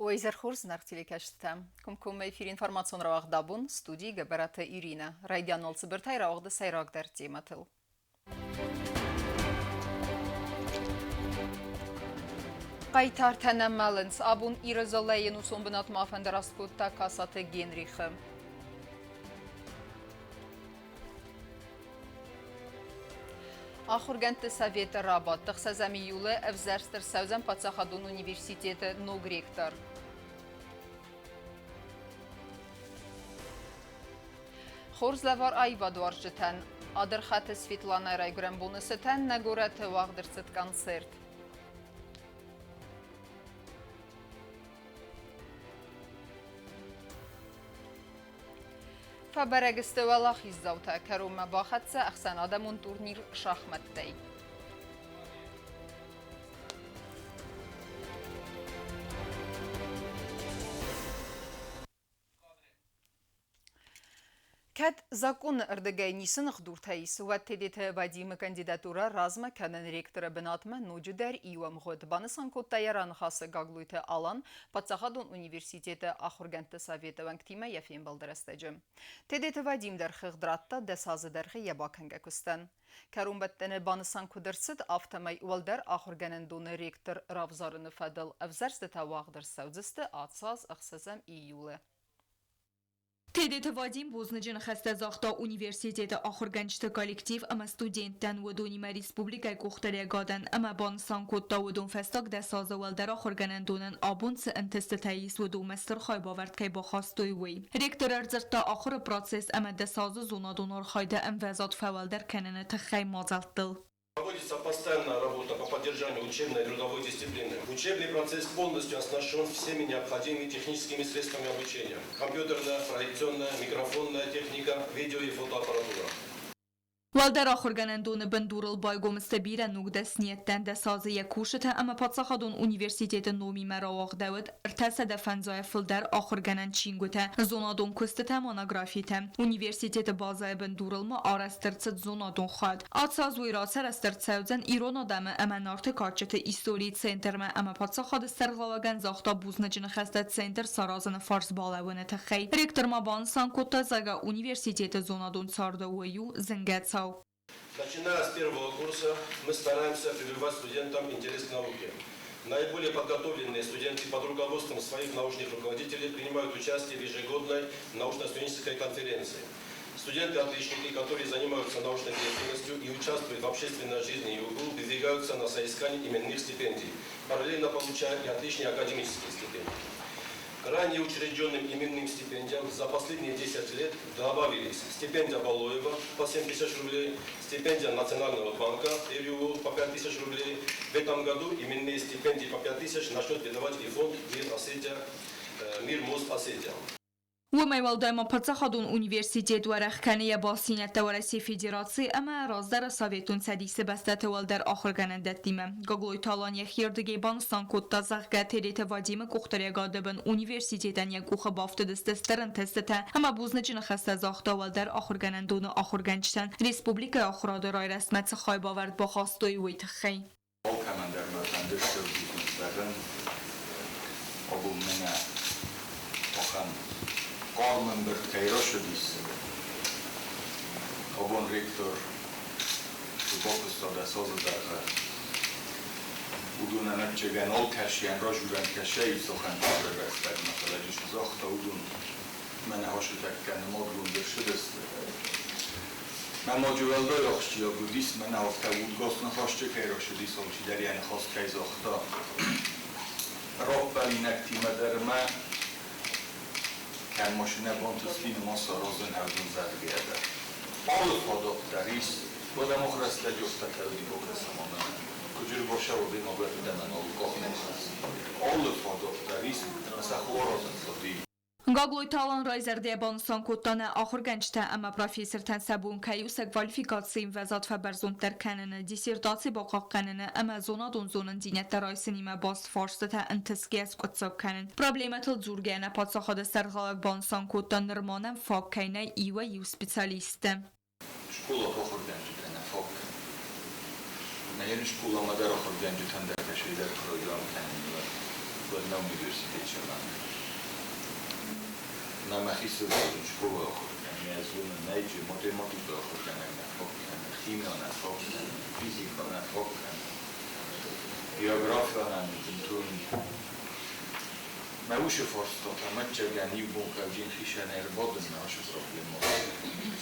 Уӕ изӕр хорз, зынаргъ телекӕсджытӕ! Комкоммӕ эфир информацион рауагъд абон, студийы Гӕбӕраты Иринӕ. Райдианыл цыбыртӕй рауагъды сӕйрагдӕр темӕтыл. Хъайтартӕ нӕ мӕлынц. Абон Иры дзыллӕйы ӕнусон бынатмӕ афӕндараст кодта Касаты Генрихы. Ахуыргӕндты советы рабадт ӕхсӕзӕм июлы ӕвзӕрст ӕрцӕудзӕн паддзахадон университеты ног ректор. Хорз лӕвар аивадуарзджытӕн. Адырхаты Светланӕ райгуырӕн боны цытӕн нӕ горӕты уагъд ӕрцыд концерт. Фӕбӕрӕг сты уӕлахиздзаутӕ, кӕронмӕ бахӕццӕ ӕхсӕнадӕмон турнир шахмӕттӕй. Кӕд закъоны ӕрдыгӕй ницы ныхдуртӕ ис, уӕд Тедеты Вадимы кандидатурӕ размӕ кӕнын ректоры бынатмӕ ноджыдӕр иу ӕмгъуыд, банысан кодта йӕ раныхасы Гаглойты Алан Паддзахадон университеты ахуыргӕндты советы уӕнгтимӕ йӕ фембӕлды рӕстӕджы. Тедеты Вадим дӕр хыгъд радта 10 азы дӕргъы йӕ бакӕнгӕ куыстӕн. Кӕронбӕттӕны банысан куыд ӕрцыд, афтӕмӕй уӕлдӕр ахуыргӕнӕндоны ректор равзарыны фӕдыл ӕвзӕрстытӕ уагъд ӕрцӕудзысты ацы аз 6 июлы. Тедеты Вадим бузныджы ныхӕстӕ загъта университеты ахуыргӕнджыты коллектив ӕмӕ студенттӕн, уыдонимӕ республикӕйы къухдариӕгадӕн ӕмӕ банысан кодта, уыдон фӕстаг 10 азы уӕлдӕр ахуыргӕнӕндонӕн абон цы ӕнтыстытӕ ис, уыдонмӕ стыр хайбавӕрд кӕй бахастой, уый. Ректор ӕрдзырдта ахуыры процесс ӕмӕ 10 азы зонадон архайды ӕмвӕзад фӕуӕлдӕр кӕныны тыххӕй мадзӕлттыл. Проводится постоянная работа по поддержанию учебной и трудовой дисциплины. Учебный процесс полностью оснащен всеми необходимыми техническими средствами обучения. Компьютерная, проекционная, микрофонная техника, видео и фотоаппаратура. Уӕлдӕр ахуыргӕнӕндоны бындурыл байгом сты бирӕ ног дӕсныйӕдтӕн 10 азы йӕ кусджытӕ ӕмӕ паддзахадон университеты номимӕ рауагъдӕуыд 350-ӕй фылдӕр ахуыргӕнӕн чингуытӕ, зонадон куыстытӕ, монографитӕ. Университеты базӕйы бындурыл ма арӕзт ӕрцыд зонадон хъӕд. Ацы аз уый рацарӕзт ӕрцӕудзӕн ирон адӕмы ӕмӕ Нарты кадджыты историйы центрмӕ ӕмӕ паддзахады сӕргълӕууӕгӕн загъта бузныджы ныхӕстӕ центр саразыны фарс балӕууыны тыххӕй. Ректор ма банысан кодта, зӕгъгӕ, университеты зонадон царды уый у зынгӕ цау. Начиная с первого курса мы стараемся прививать студентам интерес к науке. Наиболее подготовленные студенты под руководством своих научных руководителей принимают участие в ежегодной научно-студенческой конференции. Студенты-отличники, которые занимаются научной деятельностью и участвуют в общественной жизни ЮГУ, выдвигаются на соискание именных стипендий, параллельно получая и отличные академические стипендии. К ранее учрежденным именным стипендиям за последние 10 лет добавились стипендия Балуева по 7 тысяч рублей, стипендия Национального банка РЮ по 5 тысяч рублей. В этом году именные стипендии по 5 тысяч начнет выдавать и фонд «Мир Осетия», «Мир Мост Осетия». Уымӕй уӕлдай ма паддзахадон университет уӕрӕх кӕны йӕ бастдзинӕдтӕ Уӕрӕсейы Федерацийы ӕмӕ раздӕры Советон Цӕдисы бӕстӕты уӕлдӕр ахуыргӕнӕндӕттимӕ. Гаглойты Алан йӕхиӕрдыгӕй банысан кодта, зӕгъгӕ, Тедеты Вадимы къухдариӕгады бын университетӕн йӕ къухы бафтыдысты стыр ӕнтыстытӕ ӕмӕ бузныджы ныхӕстӕ загъта уӕлдӕр ахуыргӕнӕндоны ахуыргӕнджытӕн республикӕйы ахуырады райрӕзтмӕ цы хайбавӕрд бахастой, уый тыххӕй. Алкӕмӕн дӕр мӕ фӕнды стыр бузныг зӕгъын, абон мӕнӕ ахӕм хъарм ӕмбырд кӕй рацыдис. Абон ректор цы бакуыста 10 азы дӕргъы, уыдонӕн ӕвӕццӕгӕн алкӕцыйӕн разурӕн кӕсӕй цахӕм цыбыр рӕстӕгмӕ, фӕлӕ цы загъта, уыдон мӕнӕ ацытӕккӕ нымадгонд ӕрцыдысты. Мӕ ноджы уӕлдай ахсджиаг уыдис, мӕнӕ афтӕ удгас ныхасджы кӕй рацыдис, алчидӕр йӕ ныхас кӕй загъта. Раппӕлинӕгтимӕ дӕр мӕ кӕм машинӕ бантысти, ма саразын ӕвдын зӕгъгӕ дӕр. Алы фадат дӕр ис, уӕдӕ мах рӕстӕджы афтӕ кӕуди бакӕсӕм ӕмӕ куыд ӕрбацӕуӕд ногӕрдӕмӕ ног къахныхас. Алы фадат дӕр ис, ӕмӕ сӕ хо аразын хъуыди. Гаглойты Алан райзӕрдӕйӕ банысан кодта, нӕ ахуыргӕнджытӕ ӕмӕ профессортӕн сӕ бон кӕй у сӕ квалификацийы ӕмвӕзад фӕбӕрзонддӕр кӕныны, диссертаци бахъахъхъӕныны ӕмӕ зонадон зонындзинӕдтӕ райсынимӕ баст фарстытӕ ӕнтысгӕ скъуыддзаг кӕнын. Проблемӕтыл дзургӕйӕ нӕ паддзахады сӕргълӕууӕг банысан кодта, нырма нӕм фаг кӕй нӕй иуӕй-иу специалисттӕ. Скъолаты ахуыргӕнджытӕ нӕ фаг кӕны. Нӕ скъоламӕ дӕр ахуыргӕнджытӕн дӕр кӕсӕйдӕр программ кӕнын. Уӕд нӕ университет сӕмӕн. Нӕ мӕхи сывӕллон скъола ахуыр кӕны, ӕз зонын ӕйджы математикӕ ахуыргӕнӕг нӕ фаг кӕны, химия нӕ фаг кӕны, физикӕ нӕ фаг кӕны, география нӕ бынтон. Мӕ усы фарстатӕ мӕтчӕгӕн иу бон хъӕвджын хисӕн ӕрбадынмӕ ацы проблемӕтыл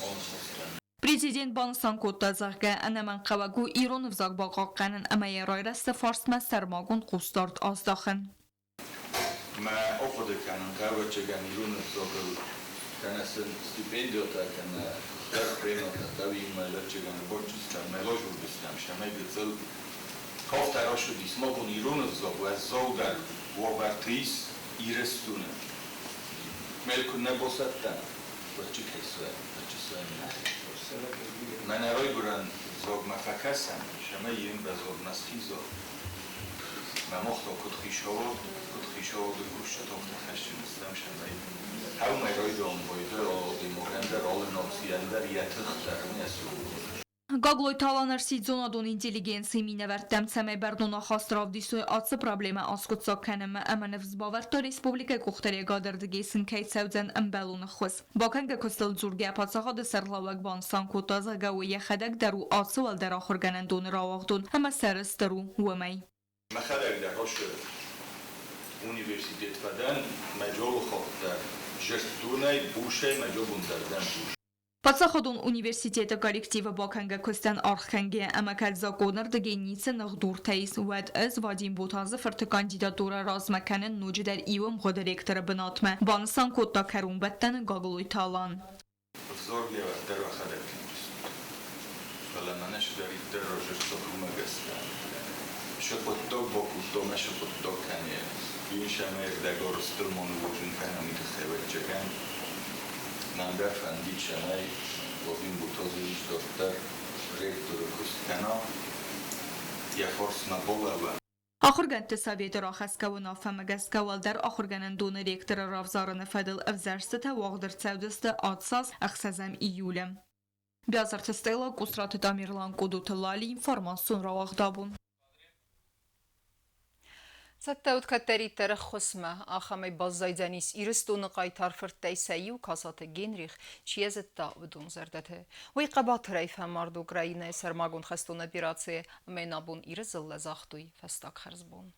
аныхас кӕнын. Президент банысан кодта, зӕгъгӕ, ӕнӕмӕнгхъӕуӕг у ирон ӕвзаг бахъахъхъӕнын ӕмӕ йӕ райрӕзты фарстмӕ сӕрмагонд хъусдард аздахын. Мӕ ахъуыды кӕнын, ӕвӕццӕгӕн, ирон ӕвзагыл кӕнӕ сын стипендиатӕ, кӕнӕ хуыздӕр премиятӕ дӕуимӕ ӕвӕццӕгӕн ӕрбаддзыстӕм, мӕ лазурдыстӕм, цӕмӕй гыццыл кафтӕ рацыдис. Ма бон ирон ӕвзаг уӕззаудӕр уавӕрты ис Ирыстоны. Мӕ куы нӕ басӕттӕм, уӕд чи кӕй суӕм, уӕд чи суӕм нӕ. Мӕнӕ райгуырӕн ӕвзагмӕ фӕкӕсӕм, цӕмӕй йын баззадмӕ схиза. Мӕ мах та куыд хицауад, куыд хицауады кусджытӕ, афтӕ хӕсджын стӕм, цӕмӕй хъӕумӕ райдайын байдайа алы адӕймагӕн дӕр, алы нацийӕн дӕр йӕ тых дӕр ын йӕ цуры. Гаглойты Алан ӕрсидт зонадон интеллигенцийы минӕвӕрттӕм, цӕмӕй бӕрнон ахаст равдисой ацы проблемӕ аскъуыддзаг кӕнынмӕ ӕмӕ ныфс бавӕрдта республикӕйы къухдариӕгады ӕрдыгӕй сын кӕй цӕудзӕн ӕмбӕлон ӕххуыс. Бакӕнгӕ куыстыл дзургӕ паддзахады сӕргълӕууӕг банысан кодта, зӕгъгӕ, уый йӕхӕдӕг дӕр у ацы уӕлдӕр ахуыргӕнӕндоны рауагъдон ӕмӕ сӕрыстыр у уымӕй. Мӕхӕдӕг дӕр ацы университет фӕдӕн, мӕ джолыхатт дӕр зӕрддонӕй, бусӕй мӕ джобон дӕр дӕн бус. Паддзахадон университеты коллективы бакӕнгӕ куыстӕн аргъ кӕнгӕ ӕмӕ кӕд законӕрдыгӕй ницы ныхдуртӕ ис, уӕд ӕз Вадим Ботазы фырты кандидатурӕ размӕ кӕнын ноджыдӕр иу ӕмгъуыды ректоры бынатмӕ, банысан кодта кӕронбӕттӕны Гаглойты Алан. Ӕвзаргӕ дӕр уӕхӕдӕг кӕндзыстут. Фӕлӕ мӕнӕ цыдӕриддӕр разырдтат, уымӕ гӕсгӕ сӕ хъуыддаг бакодта ӕмӕ сӕ хъуыддаг кӕны. Ис ӕмӕ ӕрдӕгарӕзтыл ма ныууадзын кӕнӕм уый тыххӕй, ӕвӕццӕгӕн, мӕн дӕр фӕндид, цӕмӕй Вадим Ботазович дарддӕр ректоры куыст кӕна, йӕ фарсмӕ балӕууа. Ахуыргӕндты советы рахӕсгӕ уынаффӕмӕ гӕсгӕ уӕлдӕр ахуыргӕнӕндоны ректоры равзарыны фӕдыл ӕвзӕрстытӕ уагъд ӕрцӕудзысты ацаз ӕхсӕзӕм июлы. Биазырты Стелла, Къусраты Тамерлан, Къудуты Лали, информацион рауагъдабон. Цӕттӕ уыд кӕддӕриддӕр ӕххуысмӕ. Ахӕмӕй баззайдзӕнис Ирыстоны хъайтар фырттӕй сӕ иу Касаты Генрих, чи йӕ зыдта, уыдон зӕрдӕты. Уый хъӕбатырӕй фӕмард Украинӕйы сӕрмагонд хӕстон операцийы ӕмӕ йын абон Иры дзыллӕ загътой фӕстаг хӕрзбон.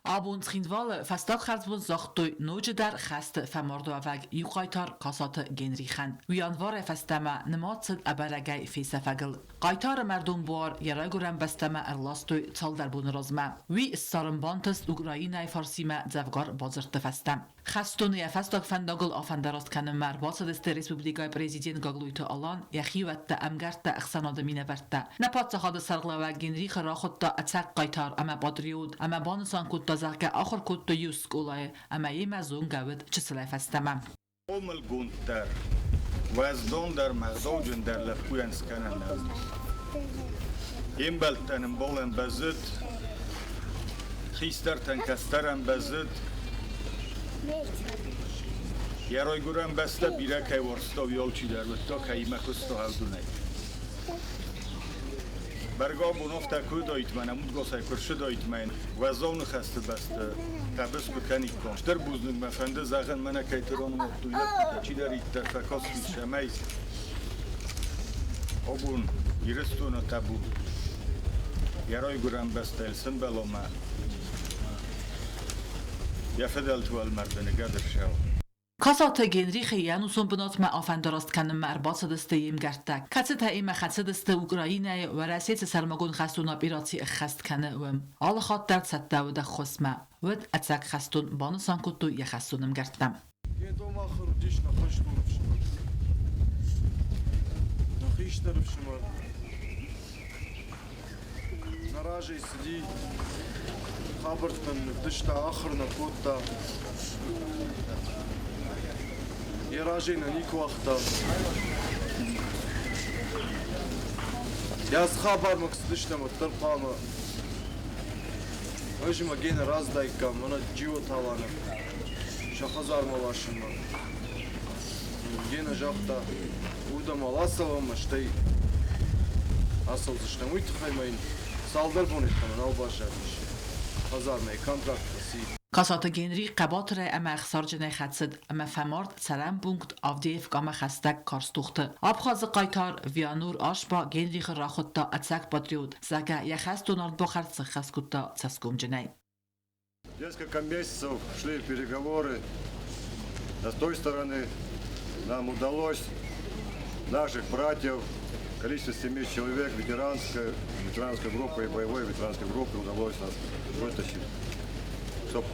Абон Цхинвалы фӕстаг хӕрзбон загътой ноджыдӕр хӕсты фӕмардуӕвӕг иу хъайтар Касаты Генрихӕн. Уый январӕй фӕстӕмӕ нымад цыд ӕбӕрӕгӕй фесӕфӕгыл. Хъайтары мӕрдон буар йӕ райгуырӕн бӕстӕмӕ ӕрластой цалдӕр боны размӕ. Уый ссарын бантыст Украинӕйы фарсимӕ дзӕвгар бадзырдты фӕстӕ. Хӕстоны йӕ фӕстаг фӕндагыл афӕндараст кӕнынмӕ ӕрбацыдысты республикӕйы президент Гаглойты Алан, йӕ хиуӕттӕ, ӕмгӕрттӕ, ӕхсӕнады минӕвӕрттӕ. Нӕ паддзахады сӕргълӕууӕг Генрихы рахуыдта ӕцӕг хъайтар ӕмӕ патриот ӕмӕ банысан кодта, зӕгъгӕ, ахуыр кодтой иу скъолайы ӕмӕ йемӕ зонгӕ уыд чысылӕй фӕстӕмӕ. Хъомылгонд дӕр, уӕздондӕр ма ӕгъдауджындӕр лӕппуйӕн скӕнӕн нӕ уыдис. Йе мбӕлттӕн ӕмбалӕн бӕззыд, хистӕртӕн кӕстӕрӕн бӕззыд. Йӕ райгуырӕн бӕстӕ бирӕ кӕй уарзта, уый алчидӕр уыдта, кӕимӕ куыста Хӕвдунӕй. Бӕргӕ абон афтӕ куы уыдаид, мӕнӕ мудгасӕй куы рцыдаид мӕ йын уӕззау ныхӕсты бӕсты хъӕбыс куы кӕниккам. Стыр бузныг мӕ фӕнды зӕгъын, мӕнӕ кӕй ранымадтой лӕппутӕ, чидӕриддӕр фӕкастис цӕмӕй абон Ирыстоны хъӕбул йӕ райгуырӕн бӕстӕйыл сӕмбӕла ӕмӕ йӕ фыдӕлты уӕлмӕрды ныгӕд ӕрцӕуа. Касаты Генрихы йӕ ӕнусон бынатмӕ афӕндараст кӕнынмӕ ӕрбацыдысты йе мгӕрттӕ, кӕцытӕ имӕ хӕцыдысты Украинӕйы Уӕрӕсе цы сӕрмагонд хӕстон операци ӕххӕст кӕны, уым. Алы хатт дӕр цӕттӕ уыд ӕххуысмӕ. Уӕд ӕцӕг хӕстон банысан кодтой йӕ хӕстон ӕмгӕрттӕ. Гетъомахы уыдис нӕ хӕстон ӕфсымӕр, нӕ хистӕр ӕфсымӕр. Нӕ разӕй цыди, хабӕрттӕн ныддыста, ахуыр нӕ кодта. Йӕ разӕй нӕ никуы уагъта. Йӕ хабармӕ куы цыдыстӕм, уӕддӕр хъуамӕ ӕз ӕмӕ Гена раздаиккам мӕнӕ Джиоты Аланы сӕ хӕдзармӕ ласынмӕ. Гена загъта, уырдӕм уал ацӕуӕм ӕмӕ стӕй ацӕудзыстӕм. Уый тыххӕй ма йын цалдӕр боны йеддӕмӕ нал баззадис. Хӕдзармӕ контракт фӕци. Касаты Генрих хъӕбатырӕй ӕмӕ ӕхсарджынӕй хӕцыд ӕмӕ фӕмард цӕрӕн пункт Авдеевкамӕ хӕстӕг карз тохты. Абхазы хъайтар Вианур Ашба Генрихы рахуыдта ӕцӕг патриот, зӕгъгӕ, йӕ хӕстон ардбахӕрд сыххӕст кодта цӕсгомджынӕй. Несколько месяцев шли переговоры. С той стороны нам удалось наших братьев, количество 7 человек, ветеранской группы и боевой ветеранской группы удалось нас вытащить. Чтоб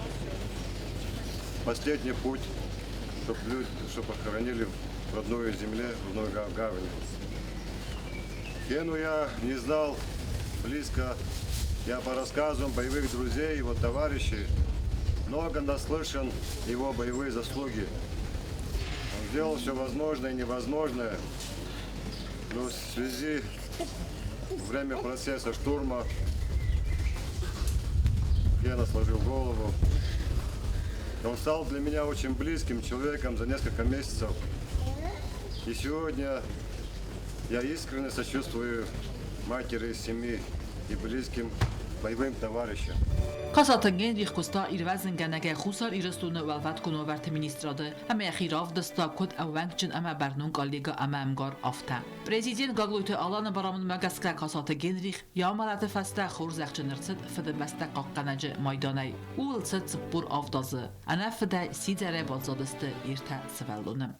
последний путь, чтобы люди, чтобы похоронили в родной земле, в родной гавани. Гену я не знал близко. Я по рассказам боевых друзей, его товарищей, много наслышан его боевые заслуги. Он сделал все возможное и невозможное, но в связи время процесса штурма Гена сложил голову. Он стал для меня очень близким человеком за несколько месяцев. И сегодня я искренне сочувствую матери семьи и близким боевым товарищам. Касаты Генрих куыста ирвӕзынгӕнӕгӕй Хуссар Ирыстоны Уӕлвӕткон уавӕрты министрады ӕмӕ йӕхи равдыста куыд ӕууӕнкджын ӕмӕ бӕрнон коллегӕ ӕмӕ ӕмгар, афтӕ. Президент Гаглойты Аланы барамындмӕ гӕсгӕ Касаты Генрих йӕ амӕлӕты фӕстӕ хорзӕхджын ӕрцыд Фыдыбӕстӕ хъахъхъӕнӕджы майданӕй. Ууыл цыд 47 азы. Ӕнӕ фыдӕй сидзӕрӕй баззадысты йе ртӕ сывӕллоны.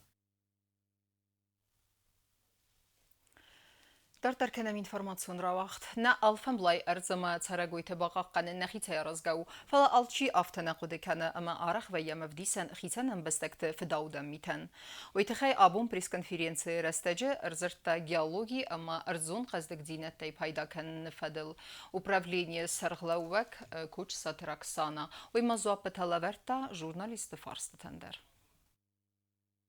Дарддӕр кӕнӕм информацион рауагъд. Нӕ алфӕмблай ӕрдзӕмӕ цӕрӕгойтӕ бахъахъхъӕнын нӕхицӕй аразгӕ у, фӕлӕ алчи афтӕ нӕ хъуыды кӕны ӕмӕ арӕх вӕййӕм ӕвдисӕн хицӕн ӕмбӕстӕгты фыдаудӕн митӕн. Уый тыххӕй абон пресс-конференцийы рӕстӕджы ӕрдзырдта геологи ӕмӕ ӕрдзон хъӕздыгдзинӕдтӕй пайда кӕныны фӕдыл управленийы сӕргълӕууӕг Кочысаты Роксана. Уый ма дзуаппытӕ лӕвӕрдта журналистты фарстытӕн дӕр.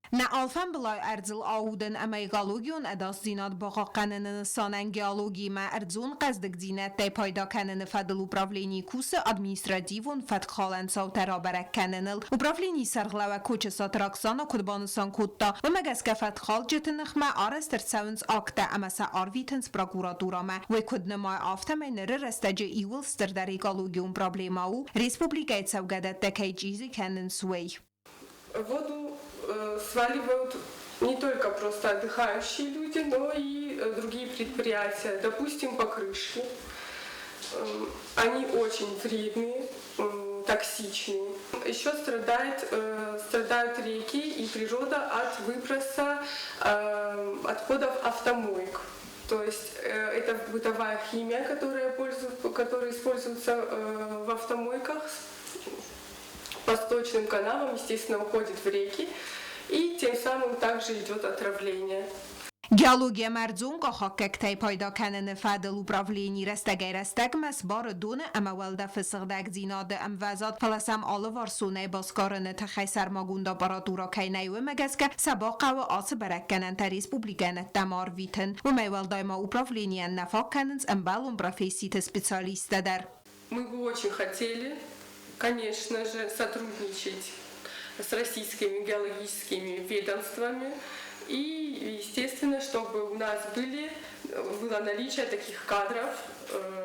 Нӕ алфамбылай ӕрдзыл аудын ӕмӕ экологион ӕдасдзинад бахъахъхъӕныны нысанӕн геологиимӕ ӕрдзон хъӕздыгдзинӕдтӕй пайда кӕныны фӕдыл управлени кусы административон фӕткхалӕн цаутӕ рабӕрӕг кӕныныл. Управленийы сӕргълӕууӕг Кочысаты Роксана куыд банысан кодта, уымӕ гӕсгӕ фӕткхалджыты ныхмӕ арӕзт ӕрцӕуынц акттӕ ӕмӕ сӕ арвитынц прокуратурӕмӕ. Уый куыд нымайы, афтӕмӕй ныры рӕстӕджы иууыл стырдӕр экологион проблемӕ у, республикӕйы цӕугӕдӕттӕ кӕй чъизи кӕнынц, уый. Воду сваливают не только просто отдыхающие люди, но и другие предприятия, допустим, покрышки. Они очень вредные, токсичные. Еще страдают реки и природа от выброса отходов автомоек. То есть это бытовая химия, которая используется в автомойках, по сточным канавам, естественно, уходит в реки, и тем самым также идет отравление. Геологийӕ ӕрдзон къахӕггӕгтӕй пайда кӕныны фӕдыл управлени рӕстӕгӕй-рӕстӕгмӕ сбары доны ӕмӕ уӕлдӕфы сыгъдӕгдзинады ӕмвӕзад, фӕлӕ сӕм алыварсонӕй басгарыны тыххӕй сӕрмагонд аппаратурӕ кӕй нӕй, уымӕ гӕсгӕ сӕ бахъӕуы ацы бӕрӕггӕнӕнтӕ республикӕйӕн ӕддӕмӕ арвитын. Уымӕй уӕлдай ма управленийӕн нӕ фаг кӕнынц ӕмбӕлон професситы специалисттӕ дӕр. Мы бы очень хотели, конечно же, сотрудничать с российскими геологическими ведомствами и, естественно, чтобы у нас было наличие таких кадров,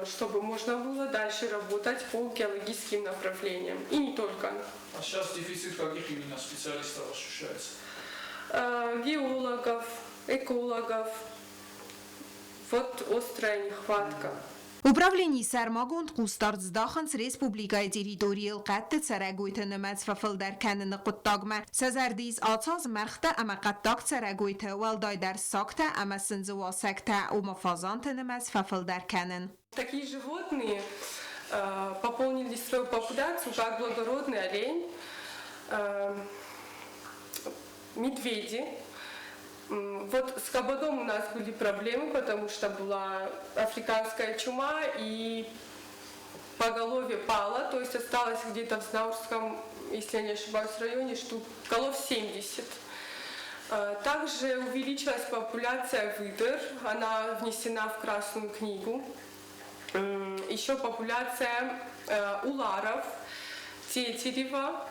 чтобы можно было дальше работать по геологическим направлениям. И не только. А сейчас дефицит каких именно специалистов ощущается? Геологов, экологов. Вот острая нехватка. Управленийы сӕрмагонд хъусдард здахынц республикӕйы территорийыл хъӕдты цӕрӕгойты нымӕц фӕфылдӕр кӕныны хъуыддагмӕ. Сӕ зӕрды ис ацы аз мӕргътӕ ӕмӕ хъӕддаг цӕрӕгойтӕ, уӕлдайдӕр сагтӕ ӕмӕ сындзыуасӕгтӕ, ома фазанты нымӕц фӕфылдӕр кӕнын. Такие животные пополнили свою популяцию, как благородный олень, медведи. Вот с кабаном у нас были проблемы, потому что была африканская чума и поголовье пало, то есть осталось где-то в Знаурском, если я не ошибаюсь, районе штук голов 70. Также увеличилась популяция выдр, она внесена в Красную книгу. Еще популяция уларов, тетерева.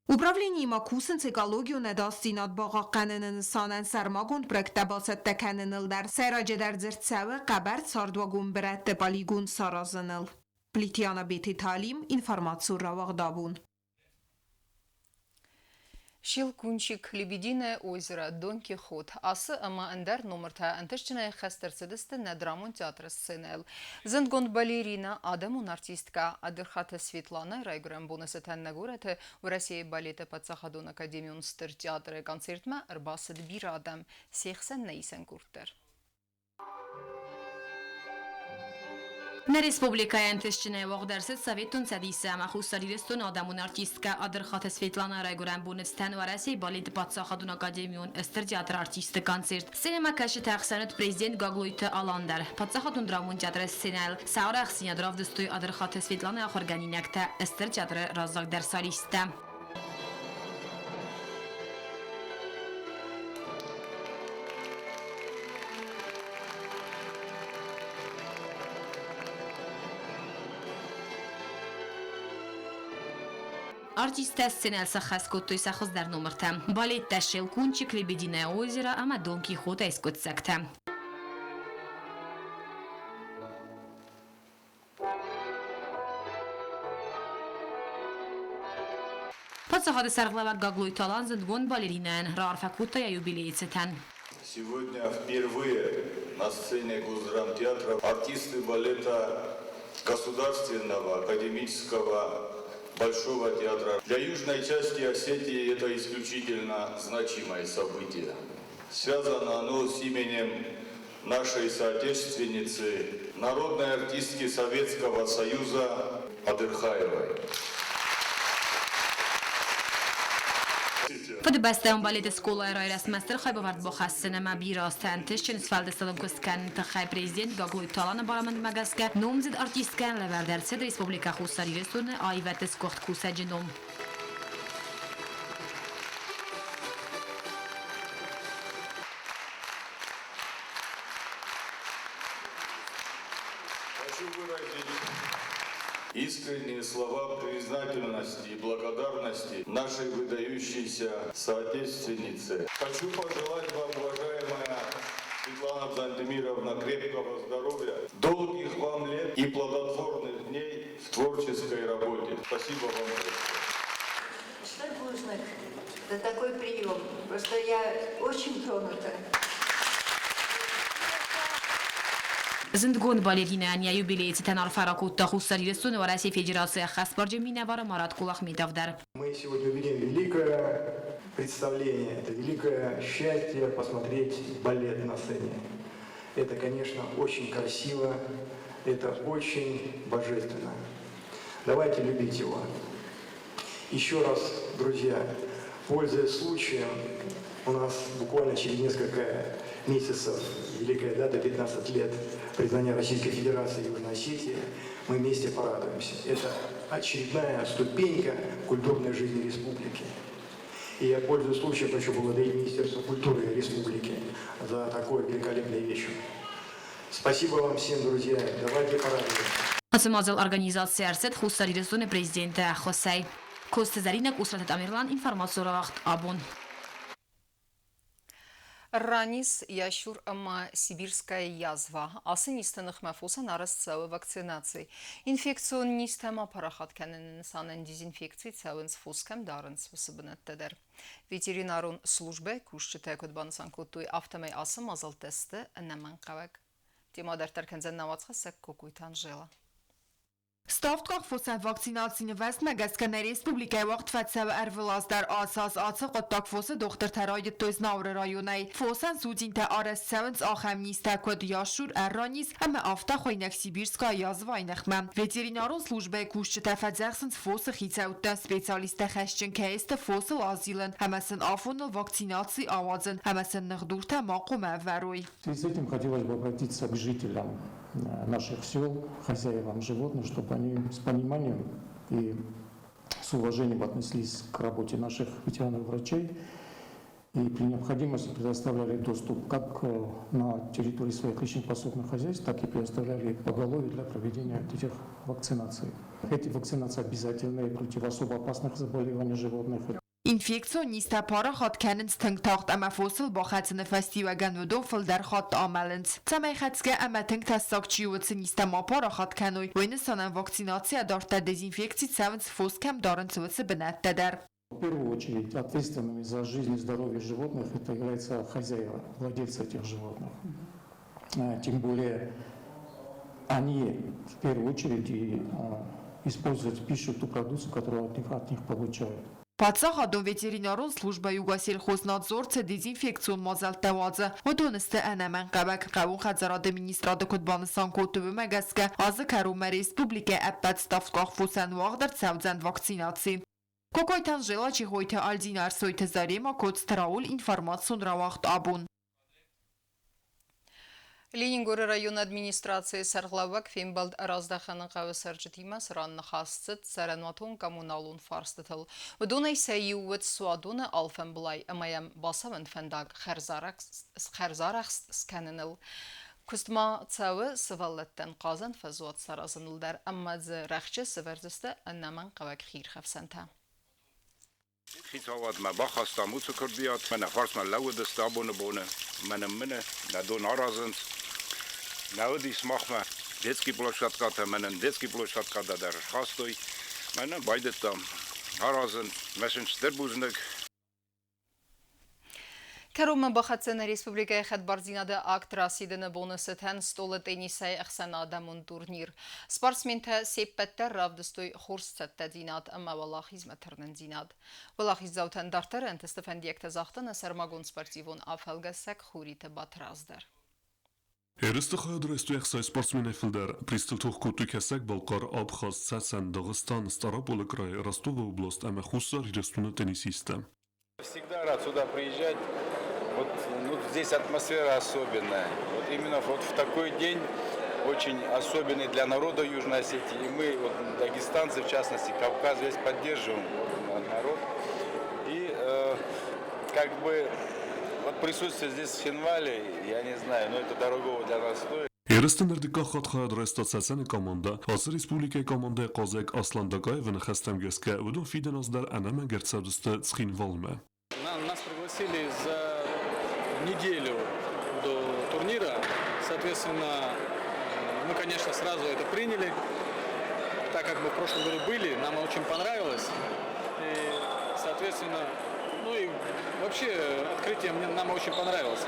Управленийы ма кусынц экологион ӕдасдзинад бахъахъхъӕныны нысанӕн сӕрмагонд проекттӕ бацӕттӕ кӕныныл дӕр. Сӕйраджыдӕр дзырд цӕуы хъӕбӕр цардуагон бырӕтты полигон саразыныл. Плиты Анабеты Талим, информацион рауагъд Абон. Щелкунчик, Лебединое озеро, Дон Кихот. Ацы ӕмӕ ӕндӕр номыртӕ ӕнтыстджынӕй хӕст ӕрцыдысты нӕ драмон театры сценӕйыл. Зындгонд балерина, адӕмон артисткӕ Адырхаты Светланӕ райгуырӕн боны цытӕн нӕ горӕты Уӕрӕсейы балеты паддзахадон академион стыр театры концертмӕ ӕрбацыд бирӕ адӕм, се хсӕн нӕ исӕн къорд дӕр. Нӕ республикӕйы ӕнтыстджынӕй уагъд ӕрцыд Советон Цӕдисы ӕмӕ Хуссар Ирыстоны адӕмон артисткӕ Адырхаты Светланӕ райгуырӕн боны цытӕн Уӕрӕсейы балеты паддзахадон академион Стыр театры артистты концерт. Сценӕмӕкӕсджытӕ ӕхсӕн уыд президент Гаглойты Алан дӕр. Паддзахадон драмон театры сценӕйыл сӕ арӕхстдзинад равдыстой Адырхаты Светланӕйы ахуыргӕнинӕгтӕ, Стыр театры раззагдӕр солисттӕ. Артисттӕ сценӕйыл сӕххӕст кодтой сӕ хуыздӕр номыртӕ: балеттӕ «Щелкунчик», «Лебединое озеро» ӕмӕ «Дон Кихот»-ӕй скъуыддзӕгтӕ. Паддзахады сӕргълӕууӕг Гаглойты Алан зындгонд балеринӕйӕн раарфӕ кодта йӕ юбилейы цытӕн. Сегодня впервые на сцене Госдрамтеатра артисты балета Государственного академического Большого театра. Для южной части Осетии это исключительно значимое событие. Связано оно с именем нашей соотечественницы, народной артистки Советского Союза Адырхаевой. Фыдыбӕстӕйон балеты скъолайы райрӕзтмӕ стыр хайбавӕрд бахӕссын ӕмӕ бирӕ азты ӕнтыстджын сфӕлдыстадон куыст кӕныны тыххӕй президент Гаглойты Аланы барамындмӕ гӕсгӕ номдзыд артисткӕйӕн лӕвӕрд ӕрцыд Республикӕ Хуссар Ирыстоны аивӕдты сгуыхт кусӕджы ном. Хочу выразить искренние слова признательности и благодарности нашей выдающейся соотечественнице. Хочу пожелать вам, уважаемая Светлана Дзантемировна, крепкого здоровья, долгих вам лет и плодотворных дней в творческой работе. Спасибо вам большое. Что бузныг за такой прием. Просто я очень тронута. Зындгонд балеринӕйӕн йӕ юбилейы цытӕн арфӕ ракодта Хуссар Ирыстоны Уӕрӕсейы Федерацийы ӕххӕстбарджын минӕвар Марат Кулахметов дӕр. Мы сегодня увидим великое представление, это великое счастье посмотреть балет на сцене. Это, конечно, очень красиво, это очень божественно. Давайте любить его. Еще раз, друзья, пользуясь случаем, у нас буквально через несколько месяцев великая дата, 15 лет признания Российской Федерации Южной Осетии, мы вместе порадуемся. Это очередная ступенька культурной жизни республики. И я, пользуясь случаем, хочу поблагодарить Министерство культуры республики за такой великолепный вечер. Спасибо вам всем, друзья. Давайте порадуемся. Ацы мадзал организаци ӕрцыд Хуссар Ирыстоны президенты ӕххуысӕй. Коцты Зӕринӕ, Къусраты Тамерлан, информацион рауагъд Абон. Ранис, ящур ӕмӕ сибирская язва. Ацы низты ныхмӕ фосӕн арӕзт цӕуы вакцинаци. Инфекцион низтӕ ма парахат кӕныны нысанӕн дезинфекци цӕуынц фос кӕм дарынц, уыцы бынӕттӕ дӕр. Ветеринарон службӕйы кусджытӕ куыд банысан кодтой, афтӕмӕй ацы мадзӕлттӕ сты ӕнӕмӕнгхъӕуӕг. Темӕ дарддӕр кӕндзӕн нӕ уацхӕссӕг Кокойты Анжела. Ставдкъах фосӕн вакцинацийы нывӕзтмӕ гӕсгӕ нӕ республикӕйы уагъд фӕцӕуы ӕрвылаз дӕр. Ацы аз ацы хъуыддаг фосы дохтыртӕ райдыдтой Знауыры районӕй. Фосӕн судзинтӕ арӕзт цӕуынц ахӕм низтӕ, куыд ящур, ӕрраниз ӕмӕ афтӕ хуыйнӕг сибирская язвайы ныхмӕ. Ветеринарон службӕйы кусджытӕ фӕдзӕхсынц фосы хицӕуттӕ, специалисттӕ хӕсджын кӕй сты фосыл азилын ӕмӕ сын афоныл вакцинаци ауадзын ӕмӕ сын ныхдуртӕ ма хъуамӕ ӕвӕрой. В связи с этим хотелось бы обратиться к жителям наших сел, хозяевам животных, чтобы они с пониманием и с уважением относились к работе наших ветеринарных врачей и при необходимости предоставляли доступ как на территории своих личных подсобных хозяйств, так и предоставляли поголовье для проведения этих вакцинаций. Эти вакцинации обязательны против особо опасных заболеваний животных. Инфекцион низтӕ парахат кӕнынц тынг тагъд ӕмӕ фосыл бахӕцыны фӕстиуӕгӕн уыдон фылдӕр хатт амӕлынц. Цӕмӕй хӕцгӕ ӕмӕ тынг тӕссаг чи у, уыцы низтӕ ма парахат кӕной, уый нысанӕн вакцинацийӕ дарддӕр дезинфекци цӕуынц, фос кӕм дарынц, уыцы бынӕттӕ дӕр. В первую очередь ответственными за жизнь и здоровье животных это являются хозяева, владельцы этих животных. Тем более они в первую очередь и используют пищу, ту продукцию, которую от них получают. Паддзахадон ветеринарон службӕ Югосельхознадзор цы дезинфекцион мадзӕлттӕ уадзы, уыдон сты ӕнӕмӕнгхъӕуӕг. Хъӕууон хӕдзарады министрады куыд банысан кодтой, уымӕ гӕсгӕ азы кӕронмӕ республикӕйы ӕппӕт ставдкъах фосӕн уагъд ӕрцӕудзӕн вакцинаци. Кокойты Анжела, Чехойты Альдина, Ӕрсойты Зарема, Коцты Рауль, информацион рауагъд «Абон». Ленингоры районы администрацийы сӕргълӕууӕг фембӕлд Ӕрӕздӕхӕны хъӕуы цӕрджытимӕ, цыран ныхас цыд цӕрӕнуатон-коммуналон фарстытыл. Уыдонӕй сӕ иу уыд суадоны алфӕмблай ӕмӕ йӕм бацӕуӕн фӕндаг хӕрзарӕхст скӕныныл. Куыст ма цӕуы сывӕллӕттӕн хъазӕн фӕзуат саразыныл дӕр ӕмӕ дзы рӕхджы сӕвӕрдзысты ӕнӕмӕнгхъӕуӕг хиирхӕфсӕнтӕ. Хицауадмӕ бахастам уыцы куырдиат, мӕнӕ фарсмӕ лӕууыдысты абоны боны, мӕнӕ мыны нӕ дон аразынц. Нӕ уыдис махмӕ детский площадкӕтӕ, мӕнӕн детский площадкӕтӕ дӕр схастой. Мӕнӕ байдыдтам аразын, мӕ сын стыр бузныг. Кӕронмӕ бахӕццӕ нӕ республикӕйы хӕдбардзинады акт расидыны боны цытӕн стъолы теннисӕй ӕхсӕнадӕмон турнир. Спортсментӕ се ппӕт дӕр равдыстой хорз цӕттӕдзинад ӕмӕ уӕлахизмӕ тырнындзинад. Уӕлахиздзаутӕн дарддӕр ӕнтысты фӕндиӕгтӕ загъта нӕ сӕрмагонд спортивон афӕлгӕсӕг Хуриты Батрадз дӕр. Ерысты хайад райстой 60 спортсменӕй фылдӕр. Призтыл тох кодтой Кӕсӕг-Балхъар, Абхаз, Цӕцӕн, Дагъыстан, Стъараполы край, Ростовы област ӕмӕ Хуссар Ирыстоны теннисисттӕ. Всегда рад сюда приезжать. Вот, ну, здесь атмосфера особенная. Вот именно вот в такой день, очень особенный для народа Южной Осетии. И мы, вот, дагестанцы, в частности, Кавказ весь поддерживаем вот, народ. И как бы вот присутствие здесь в Цхинвале, я не знаю, но это дорогого для нас стоит. Ерысты ныр дыккаг хатт хайад райста Цӕцӕны командӕ. Ацы республикӕйы командӕйы хъазӕг Аслан Дакаевы ныхӕстӕм гӕсгӕ, уыдон фидӕн аз дӕр ӕнӕмӕнг ӕрцӕудзысты Цхинвалмӕ. Нас пригласили за неделю до турнира. Соответственно, мы, конечно, сразу это приняли. Так как мы в прошлом году были, нам очень понравилось. И, соответственно, ну и вообще открытие мне, нам очень понравилось.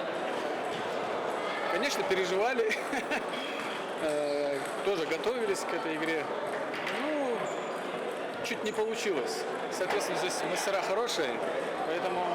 Конечно, переживали, тоже готовились к этой игре. Ну, чуть не получилось. Соответственно, здесь мастера хорошие, поэтому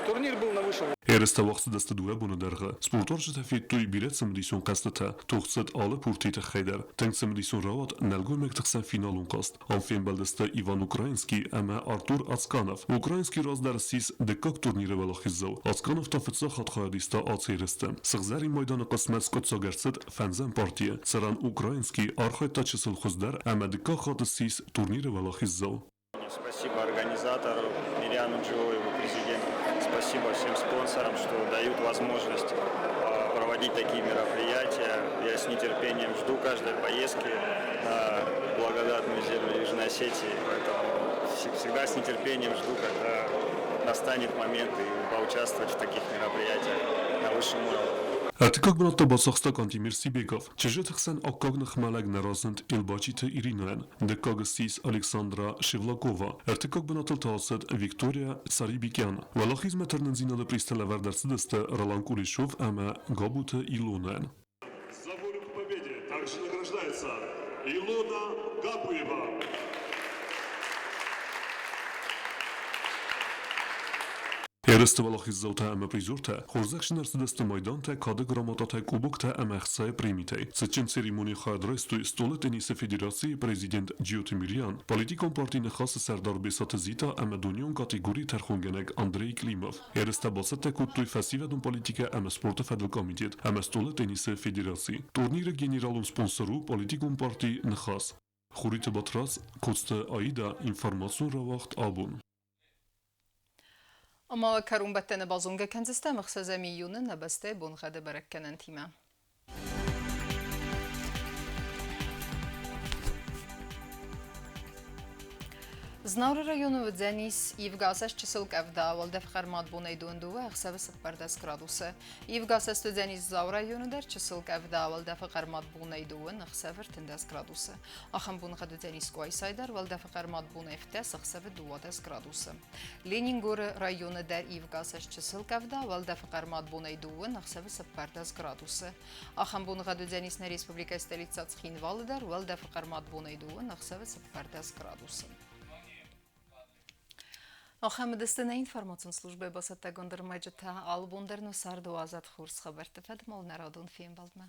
турнир был на высшем. Ерыстӕ уагъд цыдысты 2 боны дӕргъы. Спортуарзджытӕ федтой бирӕ цымыдисон хъӕзтытӕ, тох цыд алы пуртийы тыххӕй дӕр. Тынг цымыдисон рауад нӕлгоймӕгты хсӕн финалон хъазт. Ам фембӕлдысты Иван Украинский ӕмӕ Артур Ацканов. Украинский раздӕр ссис дыккаг турниры уӕлахиздзау. Ацканов та фыццаг хатт хайад иста ацы ерысты. Сыгъзӕрин майданы хъысмӕт скъуыддзаг ӕрцыд фӕндзӕм партийы, цыран Украинский архайдта чысыл хуыздӕр ӕмӕ дыккаг хатт ссис турниры уӕлахиздзау. Спасибо организатору Мириану Джиоеву, президенту. Спасибо всем спонсорам, что дают возможность проводить такие мероприятия. Я с нетерпением жду каждой поездки на благодатную землю Южной Осетии. Поэтому всегда с нетерпением жду, когда настанет момент и поучаствовать в таких мероприятиях на высшем уровне. Ӕртыккаг бынат та бацахста Кантемир Сибеков. Чызджыты хсӕн аккаг ныхмӕлӕг нӕ разынд Елбачиты Иринӕйӕн. Дыккаг ссис Александра Шевлакова. Ӕртыккаг бынатыл та ацыд Виктория Сарибекян. Уӕлахизмӕ тырнындзинады призтӕ лӕвӕрд ӕрцыдысты Ролан Кулешов ӕмӕ Габуты Илонӕн. За волю к победе также награждается Илона Габуева. Ерысты уӕлахиздзаутӕ ӕмӕ призертӕ хорзӕхджын ӕрцыдысты майдантӕ, кады грамотатӕ, кубоктӕ ӕмӕ ӕхцайы премитӕй. Цытджын церемонийы хайад райстой стъолы теннисы федерацийы президент Джиоты Мириан, политикон партийы Ныхасы сӕрдар Бесаты Зита ӕмӕ дунеон категорийы тӕрхонгӕнӕг Андрей Климов. Ерыстӕ бацӕттӕ кодтой фӕсивӕдон политикӕ ӕмӕ спорты фӕдыл комитет ӕмӕ стъолы теннисы федераци. Турниры генералон спонсор у политикон парти Ныхас. Хуриты Батрадз, Коцты Аида, информацион рауагъд «Абон». Ӕмӕ кӕронбӕттӕны базонгӕ кӕндзыстӕм 6 июны нӕ бӕстӕйы боныгъӕды бӕрӕггӕнӕнтимӕ. Знауыры районы уыдзӕнис ивгӕ асӕст чысыл къӕвда, уӕлдӕф хъӕрмад бонӕй 22, ӕхсӕвы 14 градусы. Ивгӕ асӕст уыдзӕнис Дзауы районы дӕр чысыл къӕвда, уӕлдӕфы хъӕрмад бонӕй 2, ӕхсӕвы 13 градусы. Ахӕм боныгъӕд уыдзӕнис Къуайсайы дӕр, уӕлдӕфы хъӕрмад бонӕй 17, ӕхсӕвы 12 градусы. Ленингоры районы дӕр ивгӕ асӕст чысыл къӕвда, уӕлдӕфы хъӕрмад бонӕй 2, ӕхсӕвы 14 градусы. Ахӕм боныгъӕд уыдзӕнис нӕ республикӕйы столицӕ Цхинвалы дӕр, уӕлдӕфы хъӕрмад бонӕй 2, ӕхсӕвы 14 градусы. Ахӕм уыдысты нӕ информацион службӕйы бацӕттӕгонд ӕрмӕджытӕ. Алы бон дӕр нӕ царды уадзӕд хорз хабӕртты фӕдыл нӕ радон фембӕлдмӕ.